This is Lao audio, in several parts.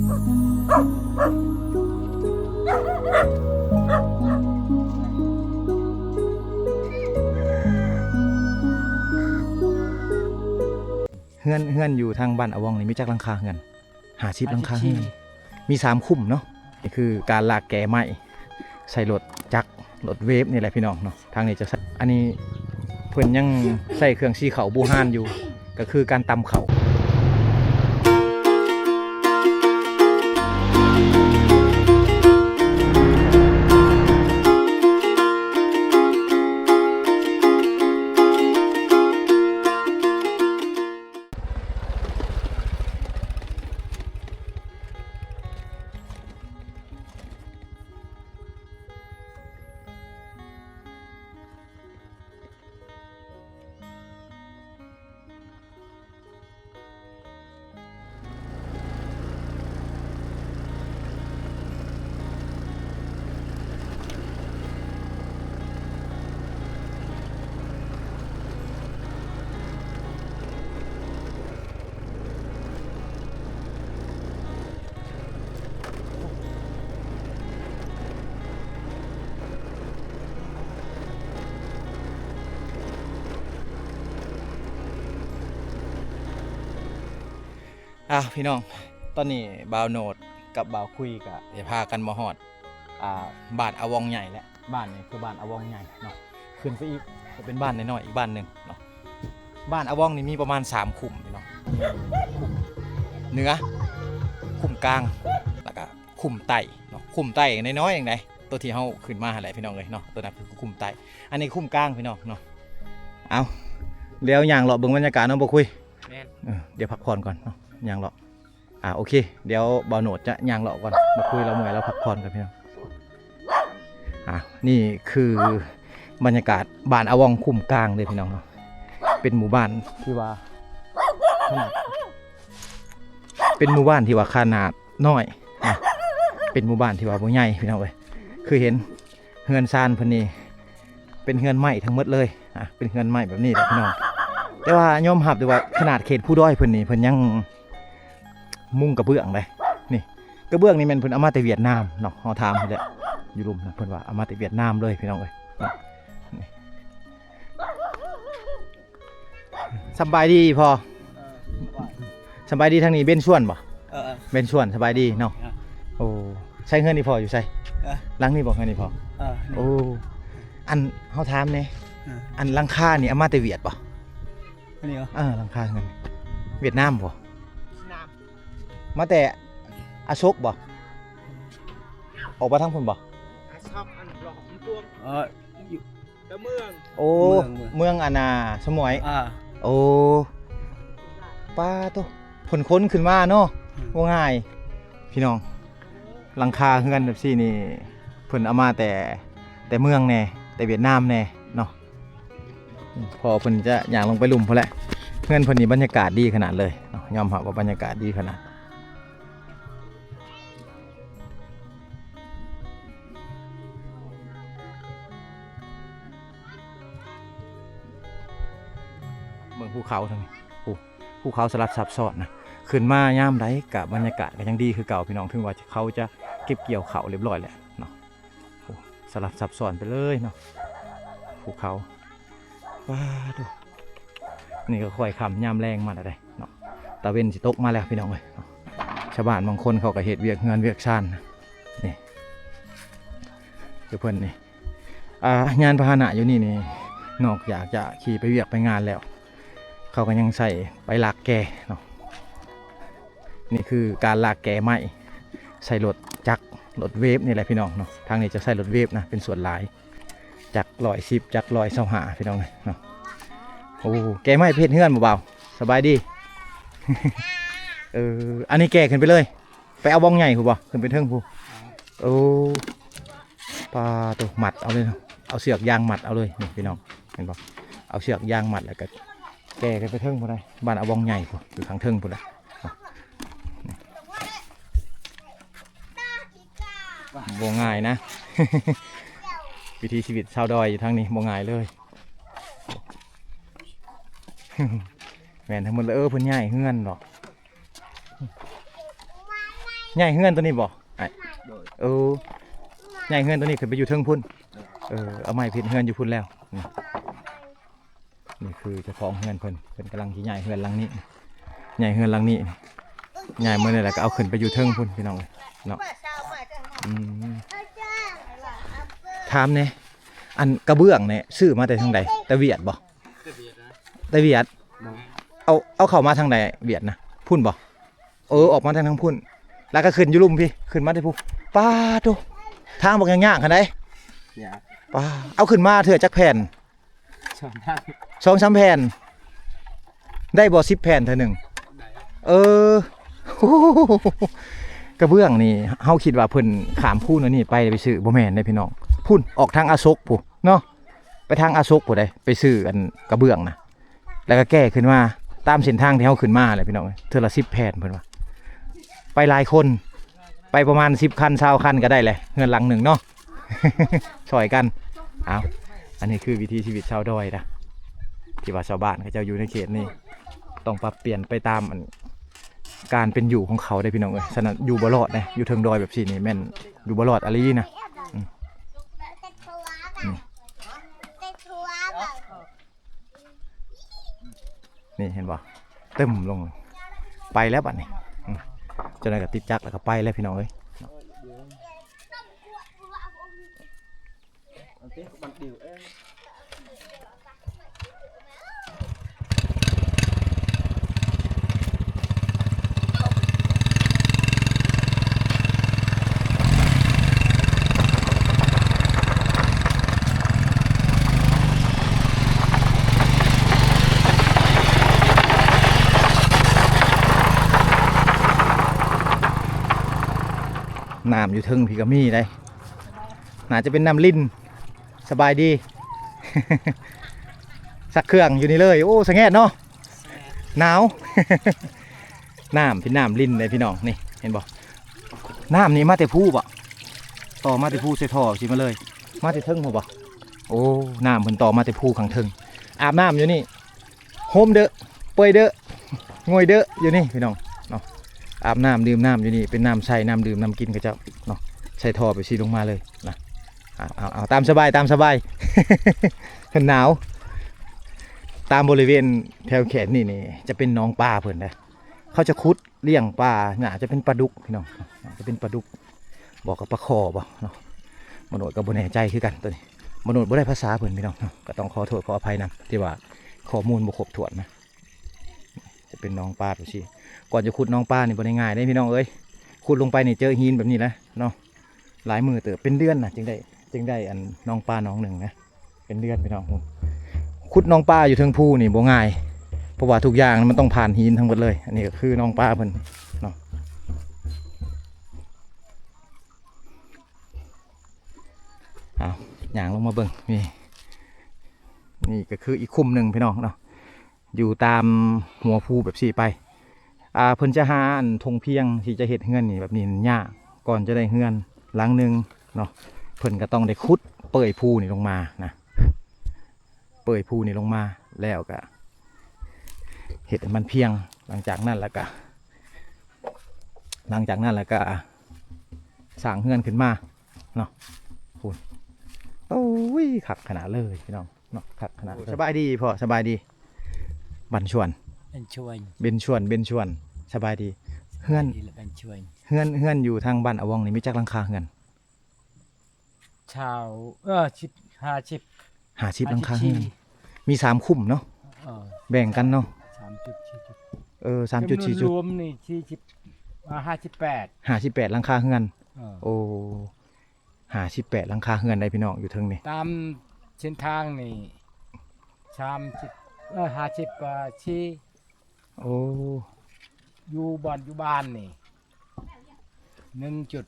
ເຮືອນ ເຮືອນຢູ່ທາງບ້ານອາວອງນີ້ມີຈັກຫຼັງຄາເຮືອນ? ຫ້າສິບຫຼັງຄາເຮືອນ ຫ້າສິບສີ່ ມີສາມຄຸ້ມເນາະ. ນີ້ຄືການລາກແກ່ໄມ້ໃສ່ລົດຈັກ ລົດເວຟນີ້ແຫຼະພີ່ນ້ອງເນາະ. ທາງນີ້ຈະໃຊ້ ອັນນີ້ເພິ່ນຍັງໃຊ້ເຄື່ອງຊີເຂົ້າບູຮານຢູ່ ກໍຄືການຕຳເຂົ້າ. ອ່າ ພີ່ນ້ອງ ຕອນນີ້ບ່າວໂນດກັບບ່າວຄຸຍກະໄດ້ພາກັນມາຮອດ ອ່າ ບ້ານອາວອງໃຫຍ່ແລ້ວ. ບ້ານນີ້ຄືບ້ານອາວອງໃຫຍ່ເນາະ. ຂຶ້ນໄປອີກກໍເປັນບ້ານນ້ອຍໆ ອີກບ້ານໜຶ່ງເນາະ. ບ້ານອາວອງນີ້ມີປະມານສາມຄຸ້ມພີ່ນ້ອງ. ຄຸ້ມເໜືອ, ຄຸ້ມກາງ ແລ້ວກະຄຸ້ມໃຕ້ເນາະ. ຄຸ້ມໃຕ້ນ້ອຍໆ ຈັ່ງໃດ ໂຕທີ່ເຮົາຂຶ້ນມາຫັ້ນແຫຼະ ພີ່ນ້ອງເອີຍເນາະ. ໂຕນັ້ນຄືຄຸ້ມໃຕ້ ອັນນີ້ຄຸ້ມກາງ ພີ່ນ້ອງເນາະ. ເອົາ ດຽວຍ່າງເລາະເບິ່ງບັນຍາກາດເນາະ ບ່າວຄຸຍ. ແມ່ນ. ເອີ ດຽວພັກຜ່ອນກ່ອນເນາະ ຍ່າງເລາະ. ອ່າ ໂອເຄ ດຽວບ່າວໂນດຈະຍ່າງເລາະກ່ອນ ບ່າວຄຸຍລາວເມື່ອຍ ລາວພັກຜ່ອນກ່ອນ ພີ່ນ້ອງ. ອ່າ ນີ້ຄືບັນຍາກາດບ້ານອາວອງຄຸ້ມກາງເດີ ພີ່ນ້ອງເນາະ. ເປັນໝູ່ບ້ານທີ່ວ່າຂະໜາດ ເປັນໝູ່ບ້ານທີ່ວ່າຂະໜາດນ້ອຍນະ, ເປັນໝູ່ບ້ານທີ່ວ່າບໍ່ໃຫຍ່ ພີ່ນ້ອງເອີຍ. ຄືເຫັນເຮືອນຊານເພິ່ນນີ້ເປັນເຮືອນໄມ້ທັງໝົດເລີຍນະ, ເປັນເຮືອນໄມ້ແບບນີ້ແຫຼະ ພີ່ນ້ອງ. ແຕ່ວ່າຍອມຮັບເດີວ່າຂະໜາດເຂດພູດອຍເພິ່ນນີ້ ເພິ່ນຍັງມຸງກະເບື້ອງເດ້. ນີ້ກະເບື້ອງນີ້ແມ່ນເພິ່ນເອົາມາແຕ່ຫວຽດນາມເນາະ, ເຮົາຖາມເພິ່ນແລ້ວ ຢູ່ລຸ່ມນະ ເພິ່ນວ່າເອົາມາແຕ່ຫວຽດນາມເລີຍ ພີ່ນ້ອງເອີຍ. ສະບາຍດີພໍ່. ເອີ ສະບາຍດີ. ທາງນີ້ເບັນຊວນບໍ່? ເອີ ເອີ ເບັນຊວນ. ສະບາຍດີເນາະ. ເອີ ໂອ້ ໃສເຮືອນອີ່ພໍ່ຢູ່ໃສ? ເອີ ຫຼັງນີ້ບໍ່ ເຮືອນອີ່ພໍ່? ເອີ ໂອ້ ອັນເຮົາຖາມແດ່ ເອີ ອັນຫຼັງຄານີ້ເອົາມາແຕ່ຫວຽດບໍ່? ອັນນີ້ບໍ່? ເອີ ຫຼັງຄາເຮືອນຫວຽດນາມບໍ່? ຫວຽດນາມ. ມາແຕ່ອາສົກບໍ່? ອອກມາທາງພຸ້ນບໍ່? ອາສົກ ອັນຫຼອກ ເອີ ຢູ່ ແຕ່ເມືອງ ໂອ້ ເມືອງ ເມືອງ ເມືອງອັນນ່າ ສະໝວຍ. ອ່າ ໂອ້ ປາໂຕ ເພິ່ນຂົນຂຶ້ນມາເນາະ. ອືມ ບໍ່ງ່າຍ ພີ່ນ້ອງ. ຫຼັງຄາເຮືອນແບບຊີ້ນີ້ ເພິ່ນເອົາມາແຕ່ ແຕ່ເມືອງແດ່ ແຕ່ຫວຽດນາມແດ່ເນາະ. ອືມ ພໍເພິ່ນຈະຍ່າງລົງໄປລຸ່ມພຸ້ນແຫຼະ. ເຮືອນເພິ່ນນີ້ບັນຍາກາດດີຂະໜາດເລີຍເນາະ, ຍອມຮັບວ່າບັນຍາກາດດີຂະໜາດ. ເບິ່ງພູເຂົາທາງນີ້ ໂອ້ ພູເຂົາສະຫຼັບຊັບຊ້ອນນະ. ຂຶ້ນມາຍາມໃດກະບັນຍາກາດກະຍັງດີຄືເກົ່າ ພີ່ນ້ອງ, ເຖິງວ່າເຂົາຈະເກັບກ່ຽວເຂົ້າຮຽບຮ້ອຍແລ້ວເນາະ. ໂອ້ ສະຫຼັບຊັບຊ້ອນໄປເລີຍເນາະ ພູເຂົາ. ປາໂຕ ນີ້ກໍຄ່ອຍຄ່ຳຍາມແລງມາແລ້ວເດ້ເນາະ, ຕາເວັນຊິຕົກມາແລ້ວ ພີ່ນ້ອງເອີຍເນາະ. ຊາວບ້ານບາງຄົນເຂົາກໍເຮັດວຽກເຮືອນວຽກຊານ ນີ້ ຄືເພິ່ນນີ້ ອ່າ ຍານພາຫະນະຢູ່ນີ້ນີ້ ນອກຈາກຈະຂີ່ໄປວຽກໄປງານແລ້ວ ເຂົາກໍຍັງໃຊ້ໄປລາກແກ່ເນາະ. ນີ້ຄືການລາກແກ່ໄມ້ໃສ່ລົດຈັກ ລົດເວຟນີ້ແຫຼະ ພີ່ນ້ອງເນາະ. ທາງນີ້ຈະໃຊ້ລົດເວຟນະ ເປັນສ່ວນຫຼາຍ ຈັກຮ້ອຍສິບ ຈັກຮ້ອຍຊາວຫ້າ ພີ່ນ້ອງເອີຍເນາະ. ໂອ້ ແກ່ໄມ້ໄປເຮັດເຮືອນບໍ່ບ່າວ? ສະບາຍດີ. ເອີ ອັນນີ້ແກ່ຂຶ້ນໄປເລີຍ ໄປເອົາບ່ອນໃຫຍ່ພຸ້ນບໍ່? ຂຶ້ນໄປເທິງພຸ້ນ. ໂອ້ ປາໂຕ ມັດເອົາເລີຍເນາະ, ເອົາເຊືອກຢາງມັດເອົາເລີຍ ນີ້ ພີ່ນ້ອງ ເຫັນບໍ່? ເອົາເຊືອກຢາງມັດ ແລ້ວກໍແກ່ຂຶ້ນໄປເທິງພຸ້ນໃດ໋. ບ້ານອາວອງໃຫຍ່ພຸ້ນ ຢູ່ທາງເທິງພຸ້ນແຫຼະ. ບໍ່ງ່າຍນະ ວິຖີຊີວິດຊາວດອຍຢູ່ທາງນີ້ບໍ່ງ່າຍເລີຍ. ແມ່ນທັງໝົດເລີຍ. ເອີ ເພິ່ນຍ້າຍເຮືອນເນາະ. ຍ້າຍເຮືອນຕົວນີ້ບໍ່ອ້າຍ? ໂດຍ ເອີ ຍ້າຍເຮືອນຕົວນີ້ຂຶ້ນໄປຢູ່ເທິງພຸ້ນ. ເອີ ເອົາໄມ້ເຮັດເຮືອນຢູ່ພຸ້ນແລ້ວ. ນີ້ ນີ້ຄືເຈົ້າຂອງເຮືອນເພິ່ນ ເພິ່ນກຳລັງຊິຍ້າຍເຮືອນຫຼັງນີ້ ຍ້າຍເຮືອນຫຼັງນີ້ ຍ້າຍມື້ນີ້ແລ້ວກໍເອົາຂຶ້ນໄປຢູ່ເທິງພຸ້ນພີ່ນ້ອງເອີຍເນາະ. ອືມ ຖາມແດ່ ອັນກະເບື້ອງນີ້ຊື້ມາແຕ່ທາງໃດ? ແຕ່ຫວຽດບໍ່? ແຕ່ຫວຽດນະ ແຕ່ຫວຽດ. ບໍ່ ເອົາ ເອົາເຂົ້າມາທາງໃດຫວຽດນະ? ພຸ້ນບໍ່? ເອີ ອອກມາທາງ ທາງພຸ້ນ ແລ້ວກໍຂຶ້ນຢູ່ລຸ່ມພີ້ ຂຶ້ນມາແຕ່ພຸ້ນ. ປາໂທ້ ທາງບັກຍາກໆຫັ້ນໃດ໋. ຍາກ ປາ ເອົາຂຶ້ນມາເທື່ອຈັກແຜ່ນ? ສອງສາມ ສອງສາມແຜ່ນ ໄດ້ບໍ່ ສິບແຜ່ນເທື່ອໜຶ່ງ? ໄດ້ ເອີ ກະເບື້ອງນີ້ ເຮົາຄິດວ່າເພິ່ນຂ້າມພູນີ້ໄປ ໄປຊື້ ບໍ່ແມ່ນເດ້ພີ່ນ້ອງ. ພຸ້ນ ອອກທາງອະສົກພຸ້ນເນາະ ໄປທາງອະສົກພຸ້ນເດ້ ໄປຊື້ອັນກະເບື້ອງນະ ແລ້ວກໍແກ່ຂຶ້ນມາຕາມເສັ້ນທາງທີ່ເຮົາຂຶ້ນມາແຫຼະພີ່ນ້ອງ. ເທື່ອລະສິບແຜ່ນເພິ່ນວ່າ ໄປຫຼາຍຄົນ ໄປປະມານສິບຄັນ ຊາວຄັນກໍໄດ້ແຫຼະ ເຮືອນຫຼັງໜຶ່ງເນາະ ຊ່ອຍກັນ. ເອົາ ອັນນີ້ຄືວິຖີຊີວິດຊາວດອຍນະ ທີ່ວ່າຊາວບ້ານເຂົາເຈົ້າຢູ່ໃນເຂດນີ້ ຕ້ອງປັບປ່ຽນໄປຕາມອັນ ການເປັນຢູ່ຂອງເຂົາເດ້ພີ່ນ້ອງເອີຍ. ສະນັ້ນຢູ່ບໍ່ລອດເດ້ ຢູ່ເທິງດອຍແບບຊີ້ນີ້ແມ່ນຢູ່ບໍ່ລອດອີ່ຫຼີນະ. ອືມ ນີ້ ນີ້ເຫັນບໍ່ ຕຶ້ມລົງ ໄປແລ້ວບັດນີ້. ອືມ ເຈົ້າໜ້າຍກໍຕິດຈັກແລ້ວກໍໄປແລ້ວພີ່ນ້ອງເອີຍ. ນ້ຳຢູ່ເທິງພີ້ກໍມີໄດ໋ ໜ້າຈະເປັນນ້ຳລິນ. ສະບາຍດີ ຊັກເຄື່ອງຢູ່ນີ້ເລີຍ. ໂອ້ ສະແງດເນາະ ໜາວ. ນ້ຳເປັນນ້ຳລິນເດ້ພີ່ນ້ອງ ນີ້ເຫັນບໍ່? ນ້ຳນີ້ມາແຕ່ພູບໍ່? ຕໍ່ມາແຕ່ພູໃສ່ທໍ່ຊິມາເລີຍ ມາແຕ່ເທິງພຸ້ນບໍ່? ໂອ້ ນ້ຳເພິ່ນຕໍ່ມາແຕ່ພູຂ້າງເທິງ ອາບນ້ຳຢູ່ນີ້ ໂຮມເດີ້ ເປີຍເດີ້ ງວຍເດີ້ ຢູ່ນີ້ພີ່ນ້ອງເນາະ. ອາບນ້ຳ ດື່ມນ້ຳຢູ່ນີ້ ເປັນນ້ຳໃຊ້ ນ້ຳດື່ມ ນ້ຳກິນເຂົາເຈົ້າເນາະ ໃສ່ທໍ່ໄປຊິລົງມາເລີຍນະ. ເອົາ ເອົາ ເອົາ ຕາມສະບາຍ ຕາມສະບາຍ ເພິ່ນໜາວ. ຕາມບໍລິເວນແຖວເຂດນີ້ນີ້ ຈະເປັນໜອງປາເພິ່ນເດ້ ເຂົາຈະຂຸດລ້ຽງປາ ໜ້າຈະເປັນປາດຸກພີ່ນ້ອງ ໜ້າຈະເປັນປາດຸກ ບໍ່ກໍປາຄໍ່ບໍ່ເນາະ. ບໍ່ໂນດກໍບໍ່ແນ່ໃຈຄືກັນໂຕນີ້ ບໍ່ໂນດບໍ່ໄດ້ພາສາເພິ່ນພີ່ນ້ອງເນາະ ກໍຕ້ອງຂໍໂທດຂໍອະໄພນຳ ທີ່ວ່າຂໍ້ມູນບໍ່ຄົບຖ້ວນນະ. ຈະເປັນໜອງປາໄປຊີ້ ກ່ອນຈະຂຸດໜອງປານີ້ບໍ່ໄດ້ງ່າຍເດ້ພີ່ນ້ອງເອີຍ. ຂຸດລົງໄປນີ້ເຈີຫີນແບບນີ້ແຫຼະເນາະ ຫຼາຍມື້ເຕີບ ເປັນເດືອນນະ ຈຶ່ງໄດ້ ຈຶ່ງໄດ້ອັນໜອງປາໜອງໜຶ່ງນະ ເປັນເດືອນພີ່ນ້ອງ. ຂຸດໜອງປາຢູ່ເທິງພູນີ້ບໍ່ງ່າຍ ເພາະວ່າທຸກຢ່າງມັນຕ້ອງຜ່ານຫີນທັງໝົດເລີຍ. ອັນນີ້ກໍຄືໜອງປາເພິ່ນເນາະ. ເອົາ ຍ່າງລົງມາເບິ່ງ ນີ້ ນີ້ກໍຄືອີກຄຸ້ມໜຶ່ງພີ່ນ້ອງເນາະ ຢູ່ຕາມຫົວພູແບບຊີ້ໄປ. ອ່າ ເພິ່ນຈະຫາອັນທົ່ງພຽງທີ່ຈະເຮັດເຮືອນນີ້ແບບນີ້ຍາກ ກ່ອນຈະໄດ້ເຮືອນຫຼັງໜຶ່ງເນາະ ເພິ່ນກໍຕ້ອງໄດ້ຂຸດເປີຍພູນີ້ລົງມານະ ເປີຍພູນີ້ລົງມາ ແລ້ວກໍເຮັດໃຫ້ມັນພຽງ. ຫຼັງຈາກນັ້ນແລ້ວກໍ ຫຼັງຈາກນັ້ນແລ້ວກໍສ້າງເຮືອນຂຶ້ນມາເນາະ. ພຸ້ນ ໂອ້ຍ ຄັກຂະໜາດເລີຍພີ່ນ້ອງເນາະ ຄັກຂະໜາດເລີຍ. ສະບາຍດີພໍ່ ສະບາຍດີ ບັນຊວນ ເປັນຊວນ ເປັນຊວນ ເປັນຊວນ ສະບາຍດີ. ເຮືອນ ເປັນຊວນ ເຮືອນ ເຮືອນຢູ່ທາງບ້ານອາວອງນີ້ມີຈັກຫຼັງຄາເຮືອນ? ຊາວ ເອີ ສິບ ຫ້າສິບ ຫ້າສິບຫຼັງຄາເຮືອນ ຫ້າສິບສີ່ ມີສາມຄຸ້ມເນາະ. ເອີ ແບ່ງກັນເນາະ ສາມຈຸດ ສີ່ຈຸດ ເອີ ສາມຈຸດສີ່ຈຸດ ຈຳນວນລວມນີ້ ສີ່ສິບ ອ່າ ຫ້າສິບແປດ ຫ້າສິບແປດຫຼັງຄາເຮືອນ. ເອີ ໂອ້ ຫ້າສິບແປດຫຼັງຄາເຮືອນໄດ໋ພີ່ນ້ອງ ຢູ່ເທິງນີ້ ຕາມເສັ້ນທາງນີ້ ສາມສິບ ເອີ ຫ້າສິບກວ່າສີ່. ໂອ້ ຢູ່ບ່ອນຢູ່ບ້ານນີ້ໜຶ່ງຈຸດ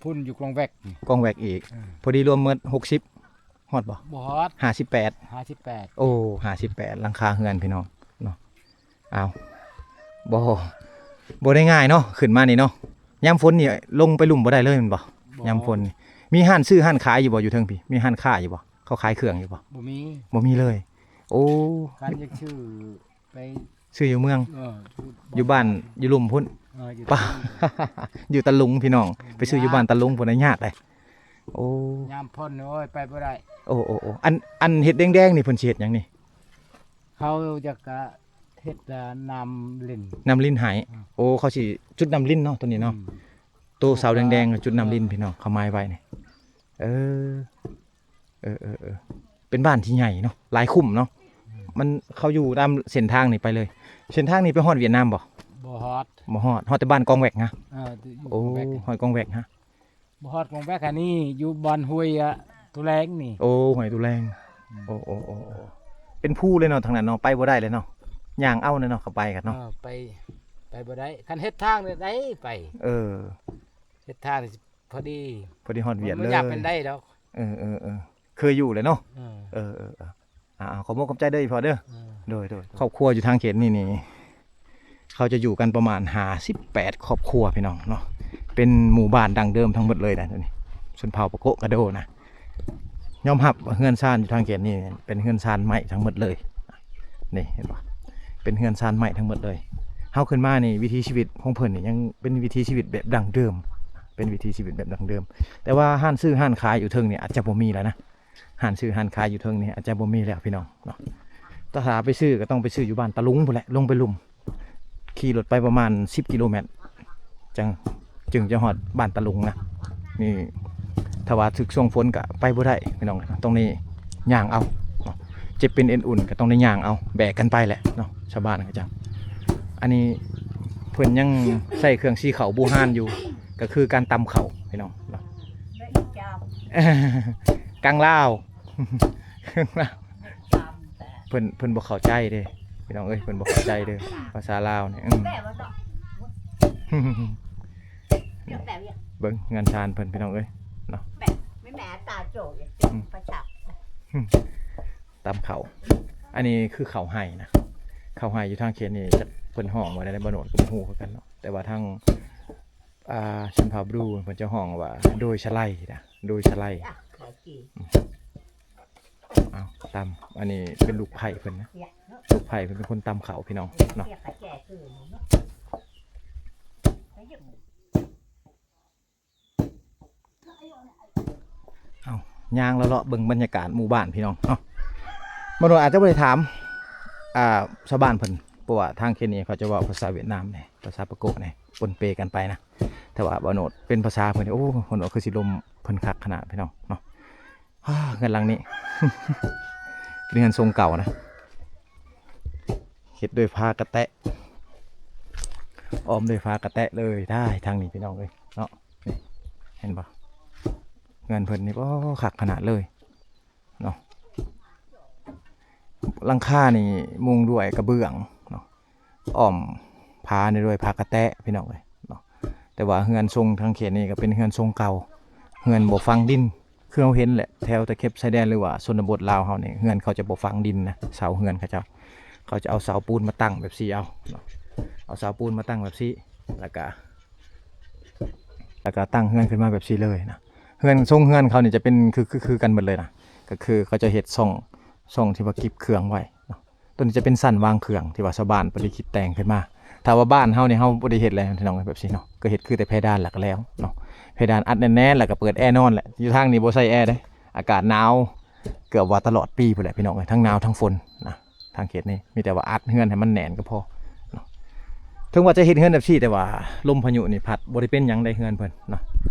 ພຸ້ນຢູ່ກອງແວັກ ກອງແວັກອີກ. ເອີ ພໍດີລວມໝົດຫົກສິບ ຮອດບໍ່? ບໍ່ຮອດ ຫ້າສິບແປດ ຫ້າສິບແປດ. ໂອ້ ຫ້າສິບແປດຫຼັງຄາເຮືອນພີ່ນ້ອງເນາະ. ອ້າວ ບໍ່ ບໍ່ໄດ້ງ່າຍເນາະ ຂຶ້ນມານີ້ເນາະ. ຍາມຝົນນີ້ລົງໄປລຸ່ມບໍ່ໄດ້ເລີຍແມ່ນບໍ່? ບໍ່ ຍາມຝົນນີ້ ມີຮ້ານຊື້ຮ້ານຂາຍຢູ່ບໍ່? ຢູ່ເທິງພີ້ ມີຮ້ານຄ້າຢູ່ບໍ່? ເຂົາຂາຍເຄື່ອງຢູ່ບໍ່? ບໍ່ມີ ບໍ່ມີເລີຍ. ໂອ້ ຄັນຢາກຊື້ ໄປ ຊື້ຢູ່ເມືອງ ເອີ ຢູ່ບ້ານ ຢູ່ລຸ່ມພຸ້ນ ເອີ ຢູ່ ປະ ຕະລຸງ ຢູ່ຕະລຸງພີ່ນ້ອງ ອືມ ໄປຊື້ຢູ່ບ້ານຕະລຸງພຸ້ນນະ ຍາກເດ້. ໂອ້ ຍາມຝົນ ໂອ້ຍ ໄປບໍ່ໄດ້. ໂອ້ ໂອ້ ໂອ້ ອັນ ອັນເຮັດແດງໆນີ້ ເພິ່ນຊິເຮັດຫຍັງນີ້? ເຂົາຢາກ ກະເຮັດ ນ້ຳລິນ ນ້ຳລິນໃຫ້. ອືມ ໂອ້ ເຂົາຊິຈຸດນ້ຳລິນເນາະ ໂຕນີ້ເນາະ. ອືມ ໂຕເສົາແດງໆ ຈຸດນ້ຳລິນ ພີ່ນ້ອງ ເຂົາໝາຍໄວ້ນີ້. ເອີ ເອີ ເປັນບ້ານທີ່ໃຫຍ່ເນາະ ຫຼາຍຄຸ້ມເນາະ. ອືມ ມັນ ເຂົາຢູ່ຕາມເສັ້ນທາງນີ້ໄປເລີຍ. ເສັ້ນທາງນີ້ໄປຮອດຫວຽດນາມບໍ່? ບໍ່ຮອດ ບໍ່ຮອດ ຮອດແຕ່ບ້ານກອງແວັກຫະ? ເອີ ຢູ່ ໂອ້ ກອງແວັກ ຮອດກອງແວັກຫະ? ບໍ່ຮອດກອງແວັກ ອັນນີ້ຢູ່ບ່ອນຫ້ວຍ ອ່າ ຕຸແລງນີ້. ໂອ້ ຫ້ວຍຕຸແລງ. ອືມ ໂອ້ ໂອ້ ໂອ້ ໂອ້ ເປັນພູເລີຍເນາະ ທາງນັ້ນເນາະ ໄປບໍ່ໄດ້ເລີຍເນາະ ຍ່າງເອົາເລີຍເນາະ ເຂົ້າໄປກັນເນາະ. ເອີ ໄປ ໄປບໍ່ໄດ້ ຄັນເຮັດທາງໄດ້ໄປ. ເອີ ເຮັດທາງນີ້ພໍດີ ພໍດີຮອດຫວຽດເລີຍ ມັນບໍ່ຢາກເປັນໄດ້ດອກ. ເອີ ເອີ ເອີ ເຄີຍຢູ່ແລ້ວເນາະ. ເອີ ເອີ ເອີ ເອີ ອ່າ ຂອບມຸກຂອບໃຈເດີ ອີ່ພໍ່ເດີ. ເອີ ໂດຍ ໂດຍ ຄອບຄົວຢູ່ທາງເຂດນີ້ນີ້ ເຂົາຈະຢູ່ກັນປະມານຫ້າສິບແປດຄອບຄົວພີ່ນ້ອງເນາະ. ເປັນໝູ່ບ້ານດັ້ງເດີມທັງໝົດເລີຍນະ ໂຕນີ້ ຊົນເຜົ່າປະໂກະກະໂດນະ. ຍອມຮັບວ່າເຮືອນຊານຢູ່ທາງເຂດນີ້ເປັນເຮືອນຊານໄມ້ທັງໝົດເລີຍ. ນີ້ເຫັນບໍ່ ເປັນເຮືອນຊານໄມ້ທັງໝົດເລີຍ. ເຮົາຂຶ້ນມານີ້ ວິຖີຊີວິດຂອງເພິ່ນນີ້ຍັງເປັນວິຖີຊີວິດແບບດັ້ງເດີມ ເປັນວິຖີຊີວິດແບບດັ້ງເດີມ. ແຕ່ວ່າຮ້ານຊື້ຮ້ານຂາຍຢູ່ເທິງນີ້ອາດຈະບໍ່ມີແລ້ວນະ. ຮ້ານຊື້ຮ້ານຂາຍຢູ່ເທິງນີ້ອາດຈະບໍ່ມີແລ້ວພີ່ນ້ອງເນາະ. ຖ້າຫາໄປຊື້ກໍຕ້ອງໄປຊື້ຢູ່ບ້ານຕະລຸງພຸ້ນແຫຼະ ລົງໄປລຸ່ມ ຂີ່ລົດໄປປະມານສິບກິໂລແມັດ ຈັ່ງ ຈຶ່ງຈະຮອດບ້ານຕະລຸງນະ. ນີ້ ຖ້າວ່າຖືກຊ່ວງຝົນກໍໄປບໍ່ໄດ້ພີ່ນ້ອງ ຕ້ອງໄດ້ຍ່າງເອົາເນາະ. ເຈັບເປັນເອັນອຸ່ນກໍຕ້ອງໄດ້ຍ່າງເອົາ ແບກກັນໄປແຫຼະເນາະ ຊາວບ້ານເຂົາເຈົ້າ. ອັນນີ້ເພິ່ນຍັງໃສ່ເຄື່ອງສີຂາວບູຮານຢູ່ ກໍຄືການຕຳເຂົ້າພີ່ນ້ອງເນາະ. ກັງລາວ ເພິ່ນ ເພິ່ນບໍ່ເຂົ້າໃຈເດ້ພີ່ນ້ອງເອີຍ ເພິ່ນບໍ່ເຂົ້າໃຈເດີ ພາສາລາວນີ້. ອືມ ແປວ່າເນາະ ແປວ່າ ເບິ່ງເຮືອນຊານເພິ່ນພີ່ນ້ອງເອີຍເນາະ. ແບບ ແມ່ນແມ່ຕາໂຈ ອືມ ປະຈັກ ຕຳເຂົ້າ. ອັນນີ້ຄືເຂົ້າໄຮ່ນະ ເຂົ້າໄຮ່ຢູ່ທາງເຂດນີ້ ຈັກເພິ່ນຮ້ອງວ່າໃດ ບໍ່ໂນດກໍບໍ່ຮູ້ຄືກັນເນາະ. ແຕ່ວ່າທາງ ອ່າ ຊົນເຜົ່າບຣູ ເພິ່ນຈະຮ້ອງວ່າໂດຍສະໄລນະ ໂດຍສະໄລ. ອ້າວ ຕຳ ອັນນີ້ເປັນລູກໃພ້ເພິ່ນນະ ລູກໃພ້ເພິ່ນເປັນຄົນຕຳເຂົ້າພີ່ນ້ອງເນາະ. ເອົາ ຍ່າງເລາະໆເບິ່ງບັນຍາກາດໝູ່ບ້ານພີ່ນ້ອງເນາະ. ບໍ່ໂນດອາດຈະບໍ່ໄດ້ຖາມ ອ່າ ຊາວບ້ານເພິ່ນ ເພາະວ່າທາງເຂດນີ້ເຂົາຈະເວົ້າພາສາຫວຽດນາມແດ່ ພາສາປະໂກະແດ່ ປົນເປກັນໄປນະ. ແຕ່ວ່າບໍ່ໂນດເປັນພາສາເພິ່ນ ໂອ້ ເພິ່ນວ່າຄືຊິລົມ ເພິ່ນຄັກຂະໜາດພີ່ນ້ອງເນາະ. ເຮືອນຫຼັງນີ້ ເປັນເຮືອນຊົງເກົ່ານະ ເຮັດດ້ວຍຝາກະແຕະ ອ້ອມດ້ວຍຝາກະແຕະເລີຍ. ໄດ້ທາງນີ້ພີ່ນ້ອງເອີຍເນາະ ນີ້ ເຫັນບໍ່ ເຮືອນເພິ່ນນີ້ ໂອ້ ຄັກຂະໜາດເລີຍເນາະ. ຫຼັງຄານີ້ມຸງດ້ວຍກະເບື້ອງເນາະ ອ້ອມຝານີ້ດ້ວຍຝາກະແຕະພີ່ນ້ອງເອີຍເນາະ. ແຕ່ວ່າເຮືອນຊົງທາງເຂດນີ້ກໍເປັນເຮືອນຊົງເກົ່າ ເຮືອນບໍ່ຝັງດິນ. ຄືເຮົາເຫັນແຫຼະ ແຖວຕະເຂັບຊາຍແດນ ຫຼືວ່າຊົນນະບົດລາວເຮົານີ້ ເຮືອນເຂົາຈະບໍ່ຝັງດິນນະ ເສົາເຮືອນເຂົາເຈົ້າ ເຂົາຈະເອົາເສົາປູນມາຕັ້ງແບບຊີ້ເອົາເນາະ ເອົາເສົາປູນມາຕັ້ງແບບຊີ້ ແລ້ວກະ ແລ້ວກະຕັ້ງເຮືອນຂຶ້ນມາແບບຊີ້ເລີຍນະ. ເຮືອນ ຊົງເຮືອນເຂົານີ້ຈະເປັນຄື ຄື ຄືກັນໝົດເລີຍນະ ກໍຄືເຂົາຈະເຮັດຊ່ອງ ຊ່ອງທີ່ວ່າເກັບເຄື່ອງໄວ້ເນາະ. ຕົວນີ້ຈະເປັນຊັ້ນວາງເຄື່ອງທີ່ວ່າຊາວບ້ານເພິ່ນໄດ້ຄິດແຕ່ງຂຶ້ນມາ. ຖ້າວ່າບ້ານເຮົານີ້ ເຮົາບໍ່ໄດ້ເຮັດແລ້ວພີ່ນ້ອງ ແບບຊີ້ເນາະ ກໍເຮັດຄືແຕ່ເພດານແລ້ວກໍແລ້ວເນາະ ເພດານອັດແໜ້ນໆ ແລ້ວກໍເປີດແອນອນແຫຼະ. ຢູ່ທາງນີ້ບໍ່ໃສ່ແອເດ້ ອາກາດໜາວເກືອບວ່າຕະຫຼອດປີພຸ້ນແຫຼະພີ່ນ້ອງເອີຍ ທັງໜາວທັງຝົນນະ. ທາງເຂດນີ້ມີແຕ່ວ່າອັດເຮືອນໃຫ້ມັນແໜ້ນກໍພໍເນາະ. ເຖິງວ່າຈະເຮັດເຮືອນແບບຊີ້ ແຕ່ວ່າລົມພາຍຸນີ້ພັດບໍ່ໄດ້ເປັນຫຍັງໃດເຮືອນເພິ່ນເນາະ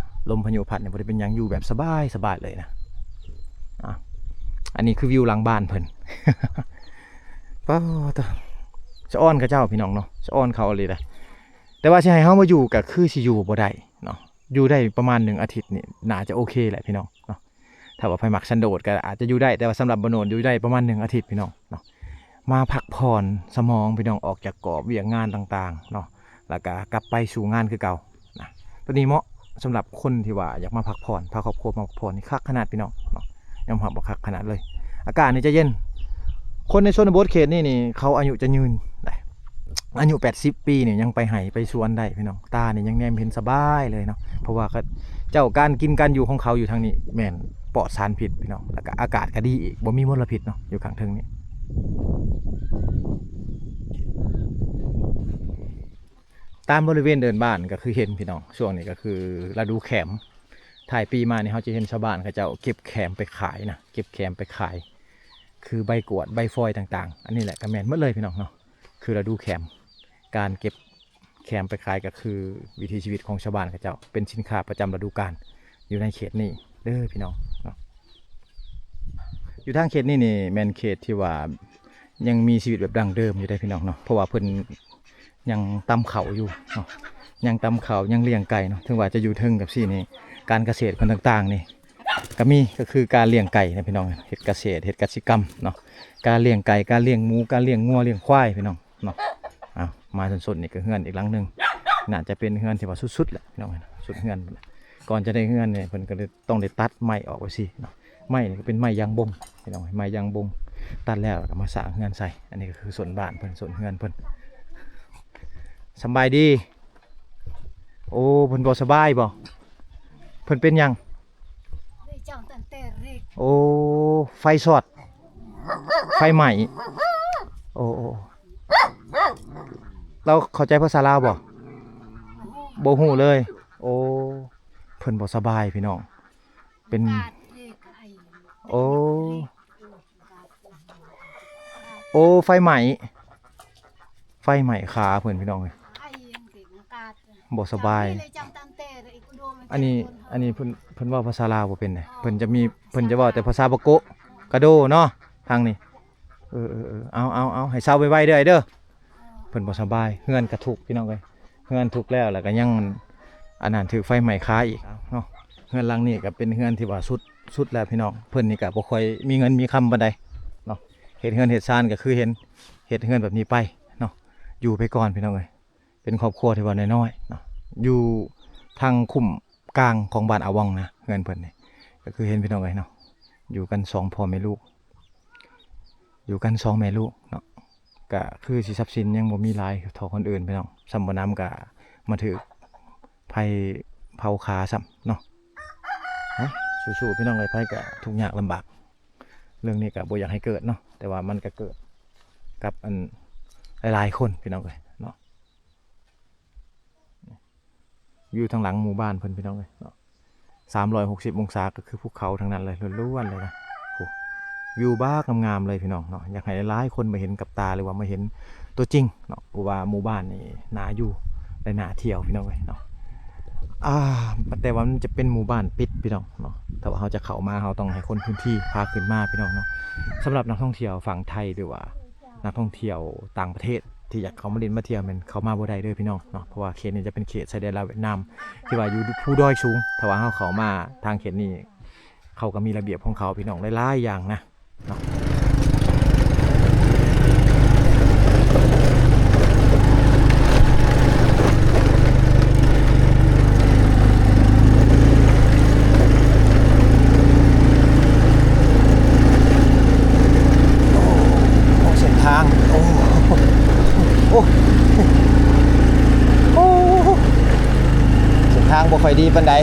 ລົມພາຍຸພັດນີ້ບໍ່ໄດ້ເປັນຫຍັງ ຢູ່ແບບສະບາຍ ສະບາຍເລີຍນະ. ອ່າ ອັນນີ້ຄືວິວຫຼັງບ້ານເພິ່ນ ປາດ ສະອອນເຂົາເຈົ້າພີ່ນ້ອງເນາະ ສະອອນເຂົາອີ່ຫຼີນະ. ແຕ່ວ່າຊິໃຫ້ເຮົາມາຢູ່ກໍຄືຊິຢູ່ບໍ່ໄດ້ເນາະ ຢູ່ໄດ້ປະມານໜຶ່ງອາທິດນີ້ໜ້າຈະໂອເຄແຫຼະພີ່ນ້ອງເນາະ. ຖ້າວ່າໃຜມັກສັນໂດດກໍອາດຈະຢູ່ໄດ້ ແຕ່ວ່າສຳລັບບໍ່ໂນດຢູ່ໄດ້ປະມານໜຶ່ງອາທິດພີ່ນ້ອງເນາະ. ມາພັກຜ່ອນສະໝອງພີ່ນ້ອງ ອອກຈາກກອບວຽກງານຕ່າງໆເນາະ ແລ້ວກໍກັບໄປສູ່ງານຄືເກົ່ານະ. ຕົວນີ້ເໝາະສຳລັບຄົນທີ່ວ່າຢາກມາພັກຜ່ອນ ພາຄອບຄົວມາພັກຜ່ອນນີ້ຄັກຂະໜາດພີ່ນ້ອງເນາະ ຍອມຮັບວ່າຄັກຂະໜາດເລີຍ. ອາກາດນີ້ຈະເຢັນ ຄົນໃນຊົນນະບົດເຂດນີ້ນີ້ ເຂົາອາຍຸຈະຍືນໄດ໋ ອາຍຸແປດສິບປີນີ້ຍັງໄປໄຮ່ໄປສວນໄດ້ພີ່ນ້ອງ ຕານີ້ຍັງແນມເຫັນສະບາຍເລີຍເນາະ. ເພາະວ່າເຂົາເຈົ້າ ການກິນການຢູ່ຂອງເຂົາຢູ່ທາງນີ້ແມ່ນປອດສານພິດພີ່ນ້ອງ ແລ້ວກະອາກາດກະດີອີກ ບໍ່ມີມົນລະພິດເນາະ ຢູ່ຂ້າງເທິງນີ້. ຕາມບໍລິເວນເດີ່ນບ້ານກໍຄືເຫັນພີ່ນ້ອງ ຊ່ວງນີ້ກໍຄືລະດູແຂມ ທ້າຍປີມານີ້ເຮົາຈະເຫັນຊາວບ້ານເຂົາເຈົ້າເກັບແຂມໄປຂາຍນະ ເກັບແຂມໄປຂາຍ ຄືໃບກວດ ໃບຟອຍຕ່າງໆ ອັນນີ້ແຫຼະກໍແມ່ນໝົດເລີຍພີ່ນ້ອງເນາະ ຄືລະດູແຂມ ການເກັບແຂມໄປຂາຍກໍຄືວິຖີຊີວິດຂອງຊາວບ້ານເຂົາເຈົ້າ ເປັນສິນຄ້າປະຈຳລະດູການຢູ່ໃນເຂດນີ້ເດີພີ່ນ້ອງເນາະ. ຢູ່ທາງເຂດນີ້ນີ້ແມ່ນເຂດທີ່ວ່າຍັງມີຊີວິດແບບດັ້ງເດີມຢູ່ເດ້ພີ່ນ້ອງເນາະ ເພາະວ່າເພິ່ນຍັງຕຳເຂົ້າຢູ່ເນາະ ຍັງຕຳເຂົ້າ ຍັງລ້ຽງໄກ່ເນາະ ເຖິງວ່າຈະຢູ່ເທິງກັບຊີ້ນີ້ ການກະເສດເພິ່ນຕ່າງໆນີ້ກໍມີ ກໍຄືການລ້ຽງໄກ່ນະພີ່ນ້ອງ ເຮັດກະເສດ ເຮັດກະສິກຳເນາະ ການລ້ຽງໄກ່ ການລ້ຽງໝູ ການລ້ຽງງົວ ລ້ຽງຄວາຍພີ່ນ້ອງເນາະ. ເອົາ ມາສົດໆນີ້ກໍເຮືອນອີກຫຼັງໜຶ່ງ ໜ້າຈະເປັນເຮືອນທີ່ວ່າສຸດໆແຫຼະພີ່ນ້ອງ ສຸດເຮືອນ ກ່ອນຈະໄດ້ເຮືອນນີ້ເພິ່ນກໍເລີຍ ຕ້ອງໄດ້ຕັດໄມ້ອອກໄວ້ຊີ້ເນາະ ໄມ້ນີ້ກໍເປັນໄມ້ຢາງບົງພີ່ນ້ອງ ໄມ້ຢາງບົງ ຕັດແລ້ວກໍມາສ້າງເຮືອນໃສ່. ອັນນີ້ກໍຄືໂຊນບ້ານເພິ່ນ ໂຊນເຮືອນເພິ່ນ. ສຳບາຍດີ. ໂອ້ ເພິ່ນບໍ່ສະບາຍບໍ່? ເພິ່ນເປັນຫຍັງ? ໂອ້ ໄຟຊັອດ ໄຟໄໝ້. ໂອ້ ໂອ້ ລາວເຂົ້າໃຈພາສາລາວບໍ່? ບໍ່ຮູ້ເລີຍ. ໂອ້ ເພິ່ນບໍ່ສະບາຍພີ່ນ້ອງ ເປັນ ໂອ້ ໂອ້ ໄຟໄໝ້ ໄຟໄໝ້ຂາເພິ່ນພີ່ນ້ອງເອີຍ ບໍ່ສະບາຍ. ອັນນີ້ ອັນນີ້ເພິ່ນ ເພິ່ນເວົ້າພາສາລາວບໍ່ເປັນເດ້ ເພິ່ນຈະມີ ເພິ່ນຈະເວົ້າແຕ່ພາສາບາໂກະ ກະໂດເນາະ ທາງນີ້. ເອີໆໆ ເອົາໆໆ ໃຫ້ເຊົາໄວໆເດີອ້າຍເດີ. ເພິ່ນບໍ່ສະບາຍ ເຮືອນກະທຸກພີ່ນ້ອງເອີຍ ເຮືອນທຸກແລ້ວ ແລ້ວກໍຍັງອັນນັ້ນ ຖືກໄຟໄໝ້ຄາອີກເນາະ. ເຮືອນຫຼັງນີ້ກໍເປັນເຮືອນທີ່ວ່າສຸດ ສຸດແລ້ວພີ່ນ້ອງ ເພິ່ນນີ້ກໍບໍ່ຄ່ອຍມີເງິນມີຄຳປານໃດເນາະ ເຮັດເຮືອນເຮັດຊານກໍຄືເຫັນ ເຮັດເຮືອນແບບນີ້ໄປເນາະ ຢູ່ໄປກ່ອນພີ່ນ້ອງເອີຍ. ເປັນຄອບຄົວທີ່ວ່ານ້ອຍໆເນາະ ຢູ່ທາງຄຸ້ມກາງຂອງບ້ານອາວອງນະ ເຮືອນເພິ່ນນີ້ ກໍຄືເຫັນພີ່ນ້ອງເອີຍເນາະ ຢູ່ກັນສອງພໍ່ແມ່ລູກ ຢູ່ກັນສອງແມ່ລູກເນາະ ກະຄືຊິຊັບສິນຍັງບໍ່ມີຫຼາຍເທົ່າຄົນອື່ນພີ່ນ້ອງ ສ່ຳບໍ່ໜຳກະມາຖືກໄຟເຜົາຄາຊ້ຳເນາະ. ເນາະ ສູ້ໆ ພີ່ນ້ອງເອີຍ ໃຜກະທຸກຍາກລຳບາກ ເລື່ອງນີ້ກະບໍ່ຢາກໃຫ້ເກີດເນາະ ແຕ່ວ່າມັນກະເກີດກັບອັນຫຼາຍໆຄົນພີ່ນ້ອງເອີຍເນາະ. ວິວທາງຫຼັງໝູ່ບ້ານເພິ່ນພີ່ນ້ອງເອີຍເນາະ ສາມຮ້ອຍຫົກສິບອົງສາ ກໍຄືພູເຂົາທັງນັ້ນເລີຍ ລ້ວນໆເລີຍນະ. ໂອ້ ວິວບັກງາມໆເລີຍພີ່ນ້ອງເນາະ ຢາກໃຫ້ຫຼາຍໆຄົນມາເຫັນກັບຕາ ຫຼືວ່າມາເຫັນຕົວຈິງເນາະ ເພາະວ່າໝູ່ບ້ານນີ້ໜ້າຢູ່ ແລະ ໜ້າທ່ຽວພີ່ນ້ອງເອີຍເນາະ. ອ່າ ແຕ່ວ່າມັນຈະເປັນໝູ່ບ້ານປິດພີ່ນ້ອງເນາະ ຖ້າວ່າເຮົາຈະເຂົ້າມາ ເຮົາຕ້ອງໃຫ້ຄົນພື້ນທີ່ພາຂຶ້ນມາພີ່ນ້ອງເນາະ. ສຳລັບນັກທ່ອງທ່ຽວຝັ່ງໄທ ຫຼືວ່າ ນັກທ່ອງທ່ຽວຕ່າງປະເທດທີ່ຢາກເຂົ້າມາຫຼິ້ນມາທ່ຽວ ແມ່ນເຂົ້າມາບໍ່ໄດ້ເດີພີ່ນ້ອງເນາະ ເພາະວ່າເຂດນີ້ຈະເປັນເຂດຊາຍແດນລາວຫວຽດນາມ ທີ່ວ່າຢູ່ພູດອຍສູງ. ຖ້າວ່າເຮົາເຂົ້າມາທາງເຂດນີ້ ເຂົາກໍມີລະບຽບຂອງເຂົາພີ່ນ້ອງ ຫຼາຍໆຢ່າງນະເນາະ. ໂອ້ ເສັ້ນທາງ ໂອ້ ໂອ້ ໂອ້ ເສັ້ນທາງບໍ່ຄ່ອຍດີປານໃດ.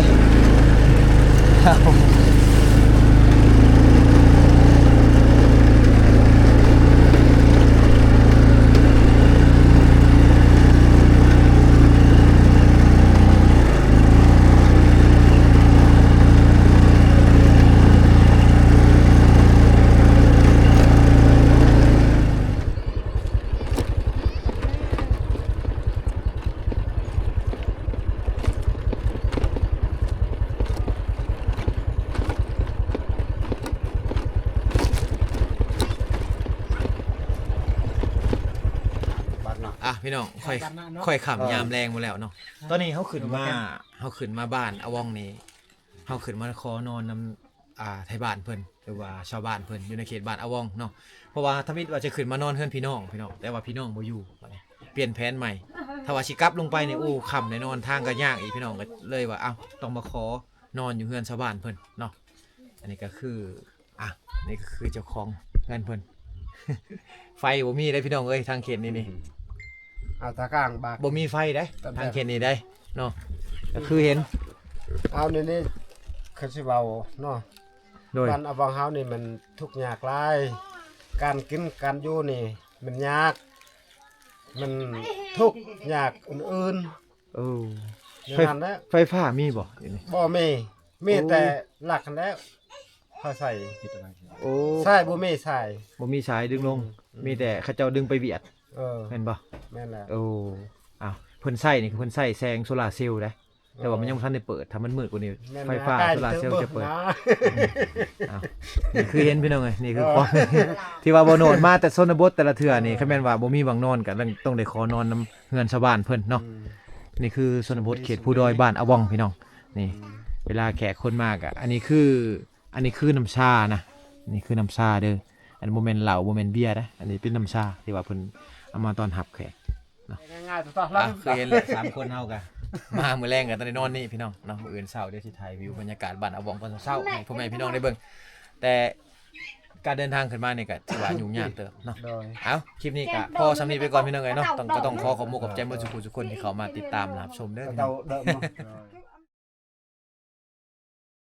ອ່ະ ພີ່ນ້ອງ ຄ່ອຍ ຄ່ອຍຄ່ຳຍາມແລງໝົດແລ້ວເນາະ. ຕອນນີ້ເຮົາຂຶ້ນມາ ເຮົາຂຶ້ນມາບ້ານອາວອງນີ້ ເຮົາຂຶ້ນມາຂໍນອນນຳ ອ່າ ໄທບ້ານເພິ່ນ ຫຼືວ່າຊາວບ້ານເພິ່ນ ຢູ່ໃນເຂດບ້ານອາວອງເນາະ. ເພາະວ່າທຳອິດວ່າຈະຂຶ້ນມານອນເຮືອນພີ່ນ້ອງ ພີ່ນ້ອງ ແຕ່ວ່າພີ່ນ້ອງບໍ່ຢູ່ ບັດນີ້ປ່ຽນແຜນໃໝ່. ຖ້າວ່າຊິກັບລົງໄປນີ້ ໂອ້ ຄ່ຳແນ່ນອນ ທາງກໍຍາກອີກ ພີ່ນ້ອງ ກໍເລີຍວ່າ ເອົ້າ ຕ້ອງມາຂໍນອນຢູ່ເຮືອນຊາວບ້ານເພິ່ນເນາະ. ອັນນີ້ກໍຄື ອ່ະ ນີ້ກໍຄືເຈົ້າຂອງເຮືອນເພິ່ນ ໄຟບໍ່ມີເດ້ພີ່ນ້ອງເອີຍ ທາງເຂດນີ້ນີ້ ເອົາຕາກາງບາດ ບໍ່ມີໄຟເດ້ ຕາມແບບ ທາງເຂດນີ້ເດ້ເນາະ. ກໍຄືເຫັນ ເອົານີ້ນີ້ ຄືຊິເວົ້າເນາະ ໂດຍ ບ້ານອາວອງເຮົານີ້ມັນທຸກຍາກຫຼາຍ ການກິນການຢູ່ນີ້ມັນຍາກ. ມັນທຸກຍາກອື່ນໆ ເອີ ແນວນັ້ນແຫຼະ ໄຟຟ້າມີບໍ່ຢູ່ນີ້? ບໍ່ມີ ມີແຕ່ຫຼັກຫັ້ນແຫຼະ ເຂົາໃຊ້ ໂອ້ ສາຍບໍ່ມີສາຍ ບໍ່ມີສາຍດຶງລົງ ອືມ ມີແຕ່ເຂົາເຈົ້າດຶງໄປວຽດ ເອີ ແມ່ນບໍ່? ແມ່ນແລ້ວ ໂອ້ ອ້າວ ເພິ່ນໃຊ້ນີ້ຄືເພິ່ນໃຊ້ແສງໂຊລາເຊວເດ້ ແຕ່ວ່າມັນຍັງບໍ່ທັນໄດ້ເປີດ ຖ້າມັນມືດກວ່ານີ້ ແມ່ນ ໄຟຟ້າ ອາກາດ ໂຊລາເຊວຈະເປີດ ອືມ ອ້າວ ນີ້ຄືເຫັນພີ່ນ້ອງເອີຍ ນີ້ຄືຄວາມ ທີ່ວ່າບໍ່ໂນດມາແຕ່ຊົນນະບົດແຕ່ລະເທື່ອນີ້ ເອີ ຄັນແມ່ນວ່າບໍ່ມີຫວ່າງນອນກໍຕ້ອງໄດ້ຂໍນອນນຳເຮືອນຊາວບ້ານເພິ່ນເນາະ ອືມ ນີ້ຄືຊົນນະບົດເຂດພູດອຍບ້ານອາຫວ່ອງພີ່ນ້ອງ ນີ້ ອືມ ເວລາແຂກຄົນມາກໍ ອັນນີ້ຄື ອັນນີ້ຄືນ້ຳຊານະ ນີ້ຄືນ້ຳຊາເດີ ອັນບໍ່ແມ່ນເຫຼົ້າ ບໍ່ແມ່ນເບຍນະ ອັນນີ້ເປັນນ້ຳຊາທີ່ວ່າເພິ່ນເອົາມາຕ້ອນຮັບແຂກເນາະ ງ່າຍໆ ຕອນ ອ່ະ ຄືເຫັນແຫຼະ ສາມຄົນເຮົາກະມາມື້ແລງກໍຕ້ອງໄດ້ນອນນີ້ພີ່ນ້ອງເນາະ ມື້ອື່ນເຊົ້າດຽວຊິຖ່າຍວິວບັນຍາກາດບ້ານອາຫວ່ອງຕອນເຊົ້າໃຫ້ພໍ່ແມ່ພີ່ນ້ອງໄດ້ເບິ່ງ ແຕ່ການເດີນທາງຂຶ້ນມານີ້ກໍຖືວ່າຫຍຸ້ງຍາກເຕີບເນາະ ໂດຍ ເອົ້າ ຄລິບນີ້ກໍພໍສ່ຳນີ້ໄປກ່ອນພີ່ນ້ອງເອີຍເນາະ ຕ້ອງ ກໍຕ້ອງຂໍຂອບມຸກຂອບໃຈໝົດທຸກຜູ້ທຸກຄົນທີ່ເຂົ້າມາຕິດຕາມຮັບຊົມເດີ ເຈົ້າເດີເນາະ